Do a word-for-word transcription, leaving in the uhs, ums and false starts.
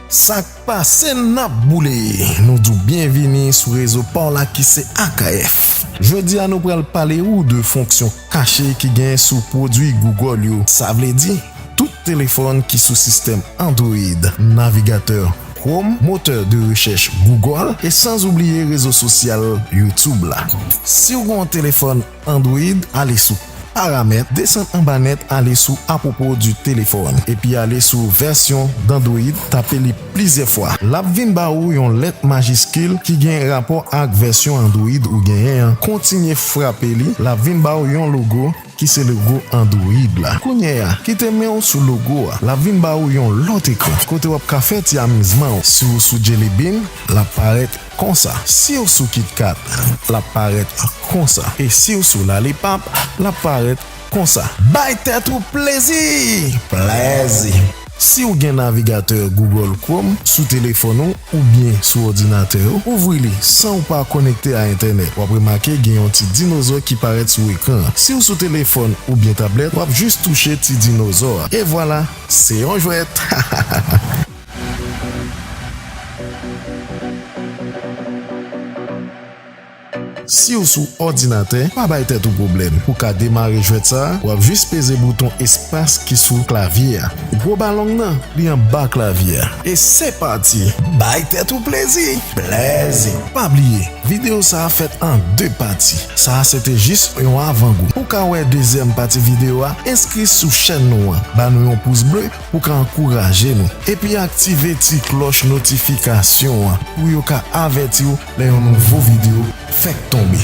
Sa k pase n ap boule! Nou di w byenvini sou rezo pa w la ki se A K F. Jodi a nou pral pale ou de fonksyon kache ki genyen sou pwodui Google yo. Sa vle di, tout telefòn ki sou sistèm Android, navigatè Chrome, motè de rechèch Google, e sans oubliye rezo sosyal YouTube la. Si w gen yon telefòn Android, ale sou Paramèt, desann anba nèt, ale sou Apropos du téléphone, epi ale sou vèsyon d'Android, tape li plizyè fwa. L ap vin ba ou yon lèt majiskil ki gen rapò ak vèsyon Android ou genyen an. Kontinye frape li, l ap vin ba ou yon logo ki se logo Android la. Kounye a, kite men w sou logo a. L ap vin ba ou yon lòt ekran, kote w ap ka fè ti amizman w. Si w sou Jelly Bean, l ap parèt konsa. Si w sou KitKat, l ap parèt konsa. E si w sou Lollipop, l ap parèt konsa. Bay tèt ou plezi! Plèzi! Si w gen navigatè Google Chrome sou telefòn ou oubyen sou òdinatè ou, ouvri li san w pa konekte a entènèt. W ap remake gen yon ti dinozò ki parèt sou ekran an. Si w sou telefòn oubyen tablèt, w ap jis touche ti dinozò a. E vwala, se yon jwèt! Si w sou òdinatè, pa bay tèt ou pwoblèm. Pou w ka demare jwèt sa a, w ap jis peze bouton espas ki sou klavye a. Gwo balon nan, li anba klavye a. E se pati! Bay tèt ou plezi! Plèzi! Pa bliye, videyo sa a fèt an de pati. Sa a se te jis yon avangou. Pou w ka wè dezyèm pati videyo a, enskri sou chèn nou an. Ba nou yon pous ble pou w ka ankouraje nou. Epi aktive ti klòch notifikasyon an pou yo ka avèti w lè yon nouvo videyo fèk tonbe.